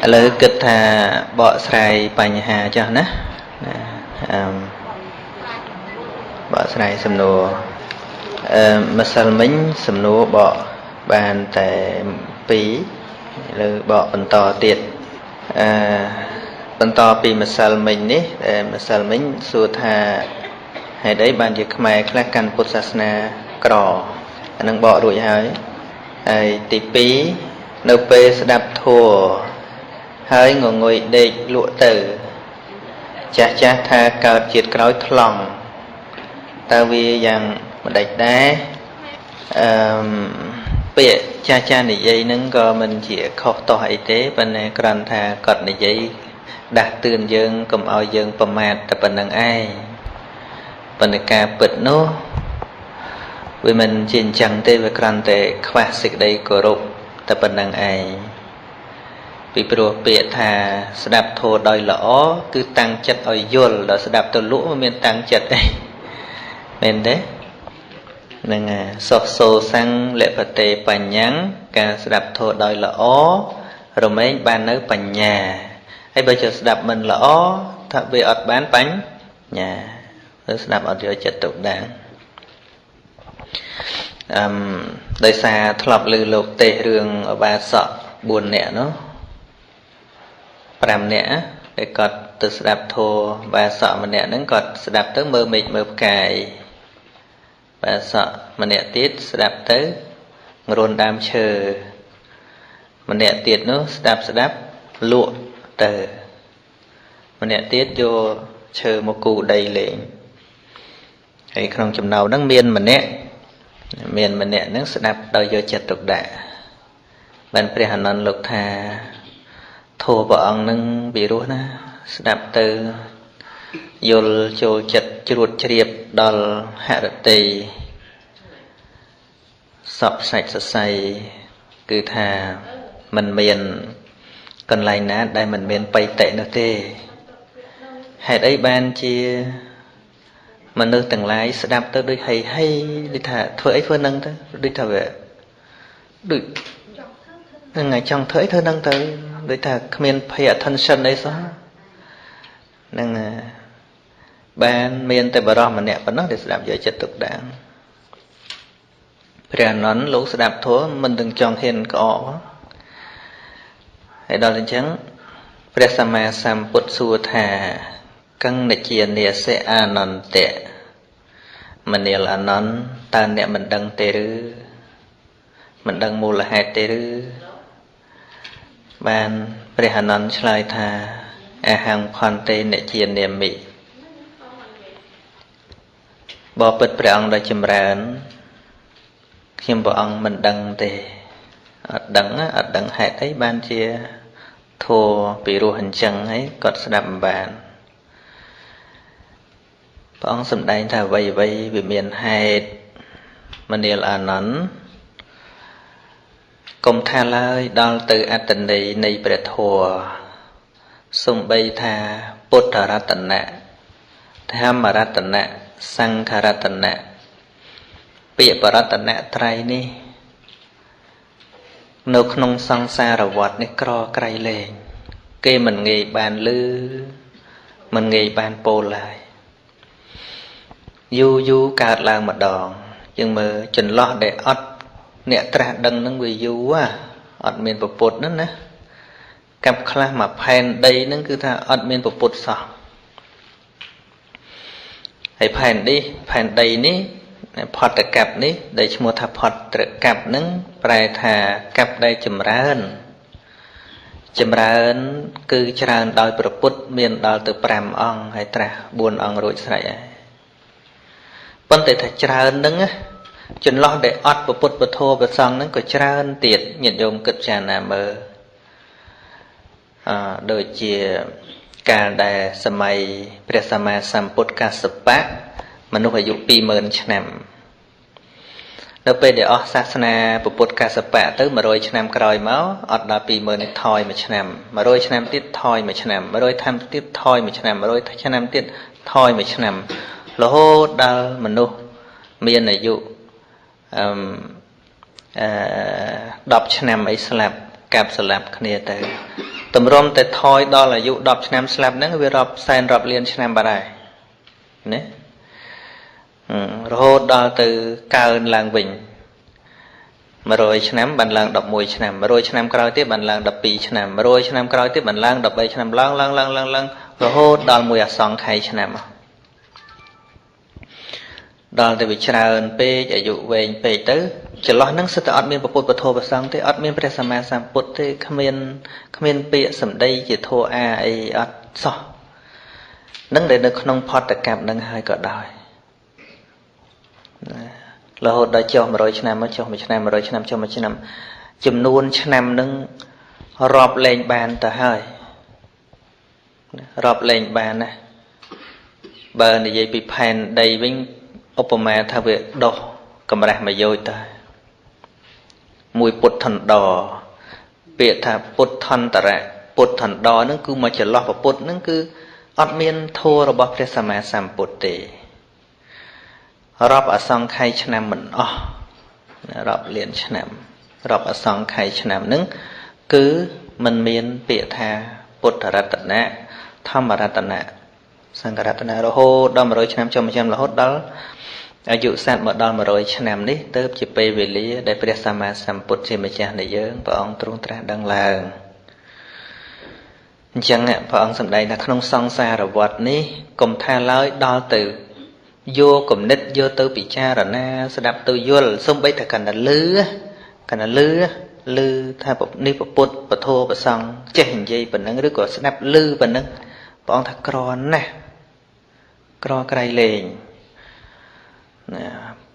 ឥឡូវគិតថាបកស្រាយបញ្ហាចុះណាណាអឺបកស្រាយសំណួរអឺម្សិលមិញសំណួរបកបានតែ2ឥឡូវបកបន្តទៀតអឺបន្តពីម្សិលមិញនេះដែលម្សិលមិញសួរថាហេតុអីបានជាខ្មែរខ្លះកាន់ពុទ្ធសាសនាក្រអានឹងបករួចហើយហើយទី2នៅពេលស្ដាប់ធម៌ហើយងងុយដេកលក់ទៅចាស់ចាស់ថាកើតជាតិក្រោយថ្លង់តើវាយ៉ាងម្ដេចដែរអឺពាក្យចាស់ចាស់និយាយហ្នឹងក៏មិនជាខុសតោះអីទេប៉ុន្តែគ្រាន់ថាគាត់និយាយដាស់តឿនយើងកុំឲ្យយើងប្រមាទតែប៉ុណ្្នឹងឯងប៉ុន្តែការពិតនោះវាមិនជាអញ្ចឹងទេវាគ្រាន់តែខ្វះសេចក្តីគោរពតែប៉ុណ្្នឹងឯងពីព្រោះពាក្យថាស្ដាប់ធម៌ដោយល្អគឺតាំងចិត្តឲ្យយល់ដល់ស្ដាប់ទៅលក់មិនមានតាំងចិត្តអីមែនទេនឹងសុខសូសੰលបតេបញ្ញាការស្ដាប់ធម៌ដោយល្អរមែងបាននៅបញ្ញាហើយបើជាស្ដាប់មិនល្អថាវាអត់បានបញ្ញាឬស្ដាប់អត់យកចិត្តទុកដាក់អឹមដោយសារធ្លាប់ឮលោកទេសរឿងអបាសក4នាក់នោះ5នាក់តែគាត់ទៅស្ដាប់ធម៌បាសកម្នាក់ហ្នឹងគាត់ស្ដាប់ទៅមើលមេឃមើលផ្កាយបាសកម្នាក់ទៀតស្ដាប់ទៅងរូនដើមឈើម្នាក់ទៀតនោះស្ដាប់ស្ដាប់លក់ទៅម្នាក់ទៀតយកឈើមកគូដីលេងហើយក្នុងចំណោមហ្នឹងមានម្នាក់មានម្នាក់ហ្នឹងស្ដាប់ដោយយកចិត្តទុកដាក់បានព្រះអនន្តលោកថាធម៌ព្រះអង្គនឹងពីរោះណាស្ដាប់ទៅយល់ចូលចិត្តជ្រួតជ្រាបដល់ហរតីសពសាច់សរសៃគឺថាมันមានកន្លែងណាដែលมันមានបៃតិនោះទេហេតុអីបានជាមនុស្សទាំងឡាយស្ដាប់ទៅដូចហីហីដូចថាធ្វើអីធ្វើនឹងទៅដូចថាវាដូចហ្នឹងហើយចង់ធ្វើអីធ្វើនឹងទៅដូចថាគ្មាន pay attention អីសោះហ្នឹងបានមានតែបរោះម្នាក់ប៉ុណ្ណោះដែលស្ដាប់យកចិត្តទុកដាក់ព្រះអនន្តលោកស្ដាប់ធម៌មិនទាំងចង់ហ៊ានក្អកហើយដល់អញ្ចឹងព្រះសម្មាសម្ពុទ្ធសួរថាកੰនិជានាសិអានន្តៈមនាលអនន្តតើអ្នកមិនដឹងទេឬមិនដឹងមូលហេតុទេឬបានព្រះអនន្តឆ្លើយថាអហង្ភន្តេនិជានាមិបបិទ្ធព្រះអង្គដ៏ចម្រើនខ្ញុំព្រះអង្គមិនដឹងទេអត់ដឹងអត់ដឹងហេតុអីបានជាធัวពីរោះអញ្ចឹងហើយគាត់ស្ដាប់មិនបានព្រះអង្គសម្ដែងថាអ្វីអ្វីវាមានហេតុមនាលអានន្ទកុំថាឡើយដល់ទៅអត្តន័យនៃព្រះធម៌សំបីថាពុទ្ធរតនៈធម្មរតនៈសង្ឃរតនៈពាក្យបរតនៈត្រៃនេះនៅក្នុងសង្សារវដ្តនេះក្រក្រៃលែងគេមិនងាយបានលឺមិនងាយបានពោលឡើយយូរយូរកើតឡើងម្ដងយើងមើលចន្លោះដែលអត់អ្នកត្រាស់ដឹងនឹងវាយូរអត់មានពពុទ្ធហ្នឹងណាកាប់ខ្លះមួយផែនដីហ្នឹងគឺថាអត់មានពពុទ្ធសោះហើយផែននេះផែនដីនេះផតកັບនេះដែលឈ្មោះថាផតកັບហ្នឹងប្រែថាកັບដែលចម្រើនចម្រើនគឺច្រើនដោយប្រពុតមានដល់ទៅ5អង្គហើយត្រាស់4អង្គរួចស្រេចហើយប៉ុន្តែថាច្រើនហ្នឹងចន្លោះដែលអត់ពុទ្ធពធប្រសងហ្នឹងក៏ច្រើនទៀតញាតិញោមគិតចារណាមើលអឺដូចជាកាលដែលសម័យព្រះសម្មាសម្ពុទ្ធកសបៈមនុស្សអាយុ20000ឆ្នាំនៅពេលដែលអស់សាសនាពុទ្ធកសបៈទៅ100ឆ្នាំក្រោយមកអត់ដល់20000នេះថយមួយឆ្នាំ100ឆ្នាំទៀតថយមួយឆ្នាំ100ឆ្នាំទៀតថយមួយឆ្នាំ100ឆ្នាំទៀតថយមួយឆ្នាំរហូតដល់មនុស្សមានអាយុអឺអឺ10ឆ្នាំអីស្លាប់កាប់ស្លាប់គ្នាទៅ តម្រុំតែថយដល់អាយុ10ឆ្នាំស្លាប់ហ្នឹងវារាប់សែនរាប់លានឆ្នាំបាត់ហើយណារហូតដល់ទៅកើនឡើងវិញ100ឆ្នាំបានឡើង11ឆ្នាំ100ឆ្នាំក្រោយទៀតបានឡើង12ឆ្នាំ100ឆ្នាំក្រោយទៀតបានឡើង13ឆ្នាំឡើងឡើងឡើងឡើងឡើងរហូតដល់មួយអសង្ខ័យឆ្នាំដល់ទៅវាច្រើនពេកអាយុវែងពេកទៅចន្លោះហ្នឹងសិតតែអត់មានពុទ្ធពធប្រសង្ឃទេអត់មានព្រះសម្មាសម្ពុទ្ធទេគ្មានពាក្យសម្ដីជាធម៌អាអីអត់សោះនឹងដែលនៅក្នុងផតកម្មនឹងហើយក៏ដោយណារហូតដល់ចុះ100ឆ្នាំមកចុះ1ឆ្នាំ100ឆ្នាំចុះ1ឆ្នាំចំនួនឆ្នាំនឹងរាប់លែងបានទៅហើយរាប់លែងបានណាបើនិយាយពីផែនដីវិញឧបមាថាវាដុះកម្រាស់មួយយោជទៅមួយពុទ្ធន្តរពាក្យថាពុទ្ធន្តរៈពុទ្ធន្តរហ្នឹងគឺមកចន្លោះពុទ្ធហ្នឹងគឺអត់មានធម៌របស់ព្រះសម្មាសម្ពុទ្ធទេរាប់អសង្ខ័យឆ្នាំមិនអស់រាប់លានឆ្នាំរាប់អសង្ខ័យឆ្នាំហ្នឹងគឺមិនមានពាក្យថាពុទ្ធរតនៈធម្មរតនៈសង្ឃរតនៈរហូតដល់100ឆ្នាំចុះមួយឆ្នាំរហូតដល់អាយុសត្វមកដល់100ឆ្នាំនេះទើបជាពេលវេលាដែលព្រះសម្មាសម្ពុទ្ធជាម្ចាស់នៃយើងព្រះអង្គទ្រង់ត្រាស់ដឹងឡើងអញ្ចឹងព្រះអង្គសម្ដែងថាក្នុងសង្សារវដ្តនេះកុំថាឡើយដល់ទៅយកគំនិតយកទៅពិចារណាស្ដាប់ទៅយល់សំបីតែកណ្ដាលឺកណ្ដាលឺឮថានេះពុទ្ធពធប្រសង្ឃចេះនិយាយប៉ុណ្ណឹងឬក៏ស្ដាប់ឮប៉ុណ្ណឹងព្រះអង្គថាក្រណាស់ក្រក្រៃលែងណា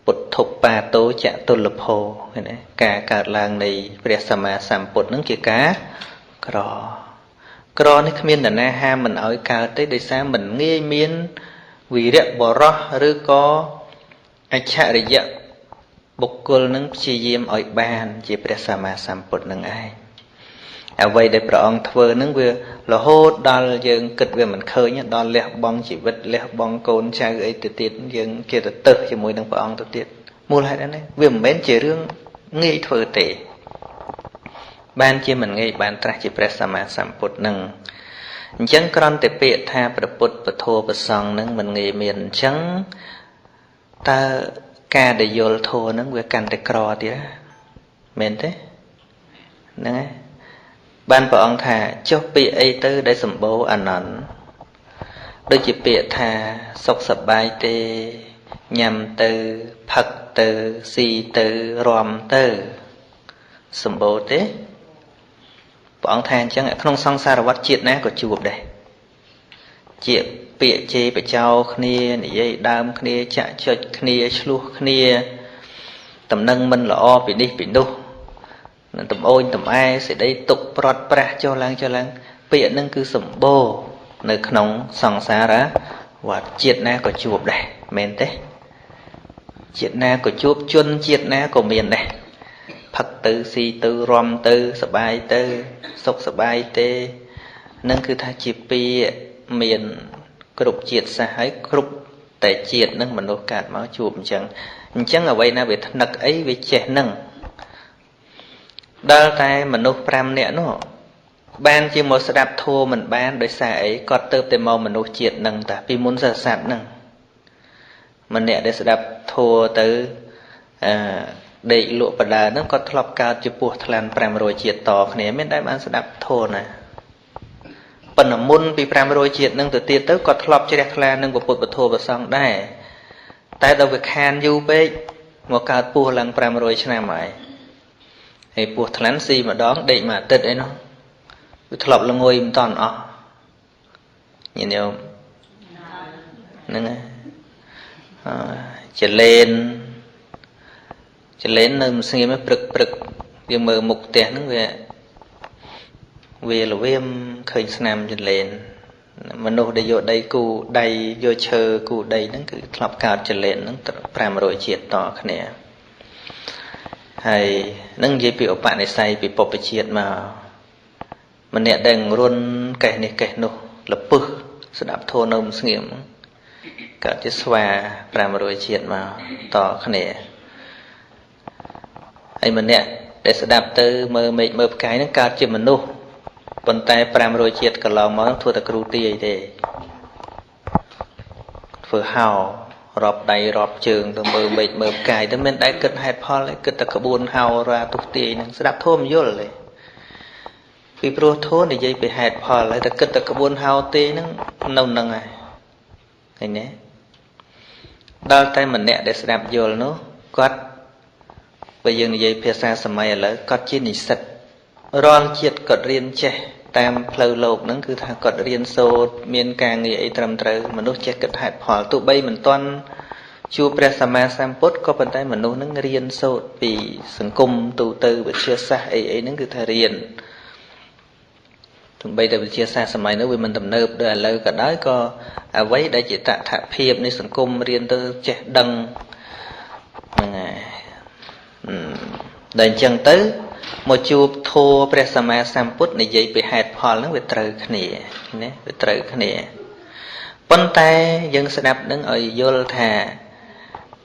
ពុទ្ធបាតោចតុលភោឃើញទេការកើតឡើងនៃព្រះសម្មាសម្ពុទ្ធនឹងជាការក្រក្រនេះគ្មាននរណាហាមមិនឲ្យកើតទេដោយសារមិនងាយមានវីរៈបរោះឬក៏អច្ឆរិយៈបុគ្គលនឹងព្យាយាមឲ្យបានជាព្រះសម្មាសម្ពុទ្ធនឹងឯងអ្វីដែលព្រះអង្គធ្វើនឹងវារហូតដល់យើងគិតវាមិនឃើញដល់លះបង់ជីវិតលះបង់កូនចៅអីទៅទៀតយើងគេទៅទឹះជាមួយនឹងព្រះអង្គទៅទៀតមូលហេតុអីនេះវាមិនមែនជារឿងងាយធ្វើទេបានជាមិនងាយបានត្រាស់ជាព្រះសម្មាសម្ពុទ្ធនឹងអញ្ចឹងគ្រាន់តែពាក្យថាព្រះពុទ្ធពធប្រសង្ឃនឹងមិនងាយមានអញ្ចឹងតើការដែលយល់ធម៌នឹងវាកាន់តែក្រទៀតមែនទេហ្នឹងហើយបានព្រះអង្គថាចុះពាក្យអីទៅដែលសម្បូរអានន្ទដូចជាពាក្យថាសុខសប្បាយទេញ៉ាំទៅផឹកទៅស៊ីទៅរំទៅសម្បូរទេព្រះអង្គថាអញ្ចឹងក្នុងសង្សារវដ្តជាតិណាក៏ជួបដែរជាពាក្យជេរបចោគ្នានិយាយដើមគ្នាចាក់ចុចគ្នាឆ្លោះគ្នាតំណឹងមិនល្អពីនេះពីនោះនឹងតំអូញតំអែសេចក្តីទុកប្រត់ប្រាស់ចុះឡើងចុះឡើងពាក្យនឹងគឺសម្បូរនៅក្នុងសង្សារវដ្តជាតិណាក៏ជួបដែរមែនទេជាតិណាក៏ជួបជនជាតិណាក៏មានដែរផឹកទៅស៊ីទៅរំទៅសបាយទៅសុខសបាយទេនឹងគឺថាជាពាក្យមានគ្រប់ជាតិសាសន៍ហើយគ្រប់តែជាតិនឹងមនុស្សកើតមកជួបអញ្ចឹងអញ្ចឹងអ្វីណាវាថ្នឹកអីវាចេះនឹងដល់តែមនុស្ស5នាក់នោះបានជាមកស្ដាប់ធម៌មិនបានដោយសារអីគាត់ទៅតែមកមនុស្សជាតិនឹងតាពីមុនសត្វនឹងម្នាក់ដែលស្ដាប់ធម៌ទៅអឺដេកលក់បដាហ្នឹងគាត់ធ្លាប់កើតជាពស់ថ្លាន់500ជាតិតគ្នាមានតែបានស្ដាប់ធម៌ណាប៉ុន្តែមុនពី500ជាតិហ្នឹងទៅទៀតទៅគាត់ធ្លាប់ជ្រះថ្លានឹងពុទ្ធពធប្រសង្ឃដែរតែដល់វាខានយូរពេកមកកើតពស់ឡើង500ឆ្នាំហើយហើយពស់ថ្លាន់ស៊ីម្ដងដេកមួយអាទិត្យអីនោះវាធ្លាប់ល្ងុយមិនតាន់អស់ញាតិញោមហ្នឹងហើយចលេនចលេននៅមិនស្ងៀមព្រឹកព្រឹកយើងមើលមុខផ្ទះហ្នឹងវាលវៀមឃើញស្នាមចលេនមនុស្សដែលយកដីគូដៃយកឈើគូដីហ្នឹងគឺធ្លាប់កើតចលេនហ្នឹង500ជាតិតគ្នាហើយនឹងនិយាយពីឧបនិស្ស័យពីពុព្វជាតិមកម្នាក់ដែលរុនកេះនេះកេះនោះលពឹសស្ដាប់ធម៌នៅមិនស្ងៀមកើតជាស្វា500ជាតិមកតគ្នាហើយម្នាក់ដែលស្ដាប់ទៅមើលមេឃមើលផ្កាយហ្នឹងកើតជាមនុស្ស ប៉ុន្តែ500ជាតិកន្លងមកធ្វើតែគ្រូទាយទេធ្វើហោរាប់ដៃរាប់ជើងទៅមើលមេឃមើលផ្កាយទៅមានតែគិតហេតុផលទេគិតតែក្បួនហោរាទុះទាយនឹងស្ដាប់ធម៌មិនយល់ទេពីព្រោះធម៌និយាយពីហេតុផលហើយតែគិតតែក្បួនហោទេហ្នឹងនៅនឹងហើយឃើញទេដល់តែម្នាក់ដែលស្ដាប់យល់នោះគាត់បើយើងនិយាយភាសាសម័យឥឡូវគាត់ជានិស្សិតរាល់ជាតិគាត់រៀនចេះតាមផ្លូវលោកហ្នឹងគឺថាគាត់រៀនសូត្រមានការងារអីត្រឹមត្រូវមនុស្សចេះគិតហេតុផលទោះបីមិនទាន់ជួបព្រះសម្មាសម្ពុទ្ធក៏ប៉ុន្តែមនុស្សហ្នឹងរៀនសូត្រពីសង្គមទូទៅវិទ្យាសាស្ត្រអីអីហ្នឹងគឺថារៀនទោះបីតែវិទ្យាសាស្ត្រសម័យនោះវាមិនទំនើបដូចឥឡូវក៏ដោយក៏អ្វីដែលជាតថភាពនៃសង្គមរៀនទៅចេះដឹងហ្នឹងហើយដល់អញ្ចឹងទៅមកជួបធម៌ព្រះសម្មាសម្ពុទ្ធនិយាយពីហេតុផលហ្នឹងវាត្រូវគ្នាណាវាត្រូវគ្នាប៉ុន្តែយើងស្ដាប់នឹងឲ្យយល់ថា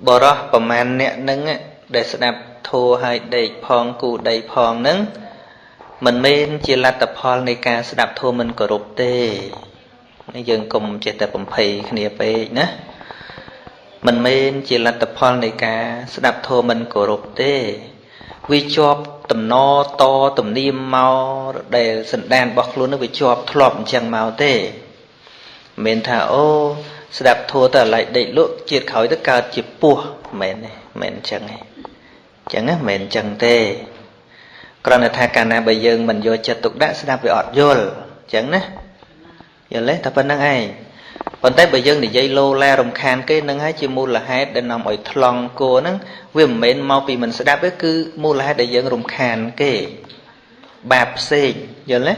បរោះប្រមាណអ្នកហ្នឹងដែលស្ដាប់ធម៌ហើយដេកផងគូដីផងហ្នឹងមិនមែនជាលទ្ធផលនៃការស្ដាប់ធម៌មិនគោរពទេយើងកុំចេះតែបំភ័យគ្នាពេកណាមិនមែនជាលទ្ធផលនៃការស្ដាប់ធម៌មិនគោរពទេវាជាប់តំណតទំនៀមមកដែលសន្តានរបស់ខ្លួននោះវាជាប់ធ្លាប់អញ្ចឹងមកទេមិនមែនថាអូស្ដាប់ធម៌ទៅឡែកដេកលក់ជាតិក្រោយទៅកើតជាពស់មិនមែនទេមិនអញ្ចឹងទេអញ្ចឹងណាមិនមែនអញ្ចឹងទេគ្រាន់តែថាកាលណាបើយើងមិនយកចិត្តទុកដាក់ស្ដាប់វាអត់យល់អញ្ចឹងណាយល់ទេតែប៉ុណ្្នឹងឯងប៉ុន្តែបើយើងនិយាយលោឡារំខានគេនឹងហើយជាមូលហេតុដែលនាំឲ្យថ្លង់គោហ្នឹងវាមិនមែនមកពីមិនស្ដាប់ទេគឺមូលហេតុដែលយើងរំខានគេបាបផ្សេងយល់ទេ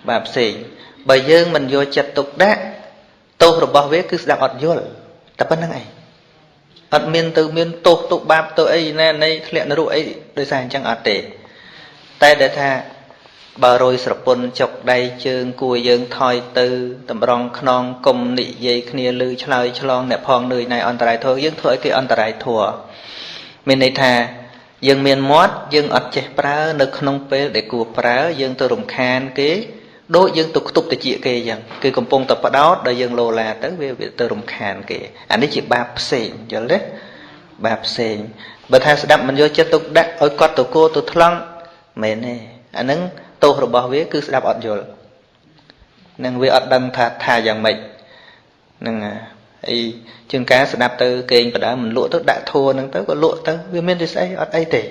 បាបផ្សេងបើយើងមិនយកចិត្តទុកដាក់ទោសរបស់វាគឺស្ដាប់អត់យល់តែប៉ុណ្្នឹងឯងអត់មានទៅមានទោសទៅបាបទៅអីណែនៃធ្លាក់នរកអីដោយសារអញ្ចឹងអត់ទេតែដែលថាបើរយស្រពន់ចុកដៃជើងគួរយើងថយទៅតម្រង់ខ្នងគុំនិយាយគ្នាលឺឆ្លើយឆ្លងអ្នកផងនឿយណៃអន្តរាយធម៌យើងធ្វើឲ្យគេអន្តរាយធម៌មានន័យថាយើងមានមាត់យើងអត់ចេះប្រើនៅក្នុងពេលដែលគួរប្រើយើងទៅរំខានគេដូចយើងទៅខ្ទប់តិចគេអញ្ចឹងគឺកំពុងតែបដោតដល់យើងលោឡាទៅវាទៅរំខានគេអានេះជាបាបផ្សេងយល់ទេបាបផ្សេងបើថាស្ដាប់មិនយកចិត្តទុកដាក់ឲ្យគាត់ទៅគោទៅថ្លង់មែនទេអាហ្នឹងទោសរបស់វាគឺស្ដាប់អត់យល់នឹងវាអត់ដឹងថាយ៉ាងម៉េចនឹងអីជាងការស្ដាប់ទៅគេងបដើមមិនលក់ទៅដាក់ធัวនឹងទៅក៏លក់ទៅវាមានតែស្អីអត់អីទេ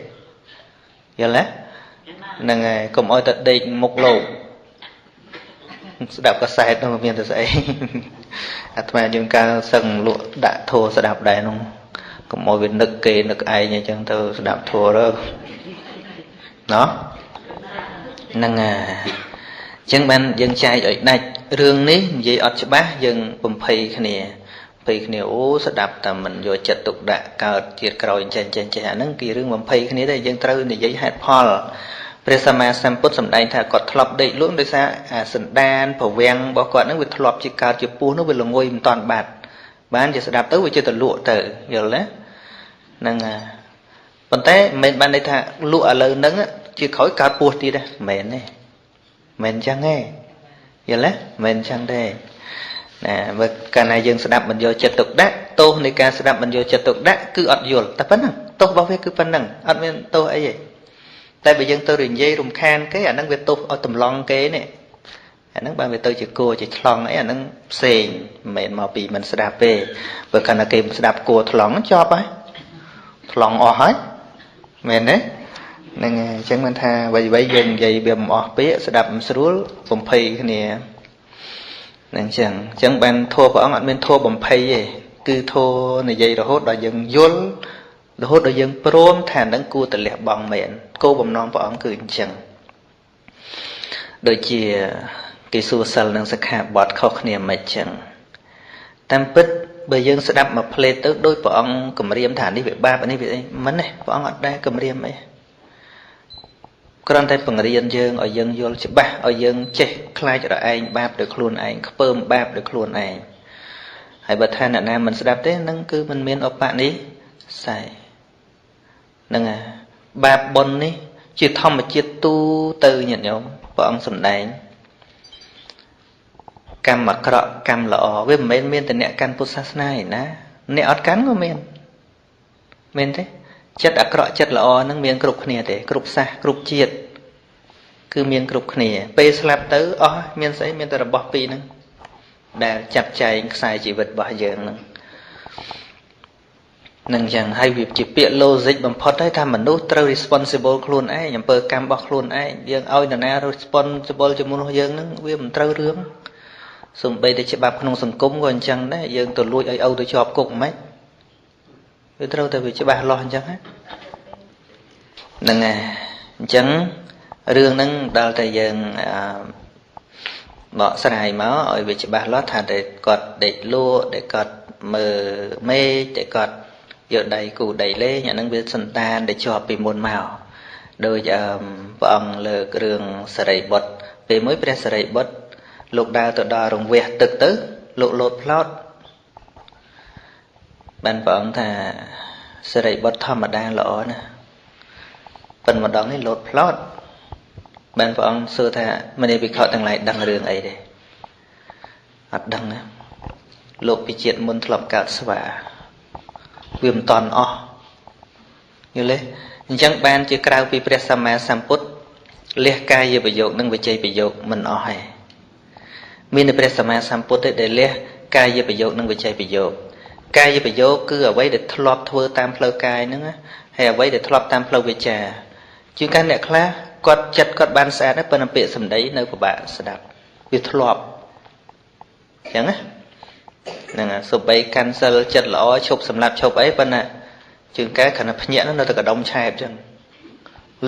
យល់ទេហ្នឹងហើយកុំឲ្យតែដេកមុខលោកស្ដាប់កសែតនោះមានតែស្អីអាត្មាយើងកាលសឹងលក់ដាក់ធัวស្ដាប់ដែរនោះកុំឲ្យវានឹកគេនឹកឯងអញ្ចឹងទៅស្ដាប់ធัวទៅណោះហ្នឹងហើយអញ្ចឹងបានយើងចែកឲ្យដាច់រឿងនេះនិយាយអត់ច្បាស់យើងបំភ័យគ្នាភ័យគ្នាអូស្ដាប់តែមិនយកចិត្តទុកដាក់កើតជាតិក្រោយចេះចេះចេះអាហ្នឹងគឺរឿងបំភ័យគ្នាទេយើងត្រូវនិយាយហេតុផលព្រះសម្មាសម្ពុទ្ធសម្ដែងថាគាត់ធ្លាប់ដេកលក់ដោយសារអាសន្តានប្រវាំងរបស់គាត់ហ្នឹងវាធ្លាប់ជាកើតជាពោះនោះវាល្ងុយមិនតាន់បាត់បានជាស្ដាប់ទៅវាជាទៅលក់ទៅយល់ទេហ្នឹងហើយប៉ុន្តែមិនមែនបានន័យថាលក់ឥឡូវហ្នឹងជាក្រោយកើតពោះទៀតទេមិនមែនទេមិនអញ្ចឹងទេយល់ទេមិនអញ្ចឹងទេណាបើកាលណាយើងស្ដាប់មិនយកចិត្តទុកដាក់ទោសនៃការស្ដាប់មិនយកចិត្តទុកដាក់គឺអត់យល់តែប៉ុណ្្នឹងទោសរបស់វាគឺប៉ុណ្្នឹងអត់មានទោសអីទេតែបើយើងទៅនិយាយរំខានគេអាហ្នឹងវាទោសឲ្យតម្លង់គេនេះអាហ្នឹងបានវាទៅជាគោជាឆ្លង់អីអាហ្នឹងផ្សេងមិនមែនមកពីមិនស្ដាប់ទេបើកាលណាគេមិនស្ដាប់គោថ្លង់ចប់ហើយថ្លង់អស់ហើយមែនទេហ្នឹងហើយអញ្ចឹងមិនថាអ្វីៗយើងនិយាយវាមិនអស់ពាក្យស្ដាប់មិនស្រួលបំភ័យគ្នាហ្នឹងអញ្ចឹងបានធម៌ព្រះអង្គអត់មានធម៌បំភ័យទេគឺធម៌និយាយរហូតដល់យើងយល់រហូតដល់យើងព្រមថានឹងគួរតែលះបង់មែនគោលបំណងព្រះអង្គគឺអញ្ចឹងដូចជាគេសួរសិលនិងសិក្ខាបទខុសគ្នាមិនអញ្ចឹងតាមពិតបើយើងស្ដាប់មកផ្លេតទៅដោយព្រះអង្គគម្រាមថានេះវាបាបនេះវាអីមិនទេព្រះអង្គអត់ដែលគម្រាមអីគ្រាន់តែបង្រៀនយើងឲ្យយើងយល់ច្បាស់ឲ្យយើងចេះខ្លាចរឯងបាបដោយខ្លួនឯងខ្ពើមបាបដោយខ្លួនឯងហើយបើថាអ្នកណាមិនស្ដាប់ទេនឹងគឺមិនមានឧបនិស្ស័យហ្នឹងហើយបាបបុណ្យនេះ ជាធម្មជាតិទូទៅញាតិញោមព្រះអង្គសម្ដែងកម្មអាក្រក់កម្មល្អវាមិនមែនមានតែអ្នកកាន់ពុទ្ធសាសនាឯណាអ្នកអត់កាន់ក៏មានមែនទេចិត្តអាក្រក់ចិត្តល្អហ្នឹងមានគ្រប់គ្នាទេគ្រប់សាសគ្រប់ជាតិគឺមានគ្រប់គ្នាពេលស្លាប់ទៅអស់មានស្អីមានតែរបស់ពីរហ្នឹងដែលចាត់ចែងខ្សែជីវិតរបស់យើងហ្នឹងនឹងចឹងហើយវាជាពាក្យ logic បំផុតហើយថាមនុស្សត្រូវ responsible ខ្លួនឯងអំពើកម្មរបស់ខ្លួនឯងយើងឲ្យនរណា responsible ជាមួយនោះយើងហ្នឹងវាមិនត្រូវរឿងសំបីតែច្បាប់ក្នុងសង្គមក៏អញ្ចឹងដែរយើងទៅលួចឲ្យឪទៅជាប់គុកមិនវាត្រូវតែវាច្បាស់លាស់អញ្ចឹងហ្នឹងហើយអញ្ចឹងរឿងហ្នឹងដល់តែយើងបកស្រាយមកឲ្យវាច្បាស់លាស់ថាតែគាត់ដេកលក់ដែលគាត់មើលមេឃដែលគាត់យកដៃគូដៃលេងអាហ្នឹងវាសន្តានដែលជាប់ពីមុនមកដោយព្រះអង្គលើករឿងសរិបុត្រពេលមួយព្រះសរិបុត្រលោកដើរទៅដល់រង្វះទឹកទៅលោកលោតផ្លោតបានព្រះអង្គថាសរិបុត្រធម្មតាល្អណាស់ប៉ុន្តែម្ដងនេះលោតផ្លោតបានព្រះអង្គសួរថាមនីភិក្ខុទាំងឡាយដឹងរឿងអីទេអត់ដឹងណាលោកពីជាតិមុនធ្លាប់កើតស្វាវាមិនតន់អស់យល់ទេអញ្ចឹងបានជាក្រៅពីព្រះសម្មាសម្ពុទ្ធលះកាយប្រយោគនិងវិជ័យប្រយោគមិនអស់ទេមានតែព្រះសម្មាសម្ពុទ្ធទេដែលលះកាយប្រយោគនិងវិជ័យប្រយោគកាយប្រយោគគឺអ្វីដែលធ្លាប់ធ្វើតាមផ្លូវកាយហ្នឹងហើយអ្វីដែលធ្លាប់តាមផ្លូវវាចាជាងការអ្នកខ្លះគាត់ចិត្តគាត់បានស្អាតប៉ុន្តែពាក្យសម្ដីនៅពិបាកស្ដាប់វាធ្លាប់អញ្ចឹងណាហ្នឹងសូម្បីកាន់សិលចិត្តល្អឈប់សម្លាប់ឈប់អីប៉ុន្តែជើងកែគ្រាន់តែភ្ញាក់នៅតែកដុំឆែបអញ្ចឹង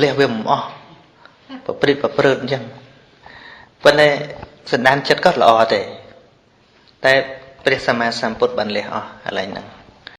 លះវាមិនអស់ប្រព្រឹត្តប្រព្រឹត្តអញ្ចឹងប៉ុន្តែសន្តានចិត្តគាត់ល្អទេតែព្រះសម្មាសម្ពុទ្ធបានលះអស់កន្លែងហ្នឹង។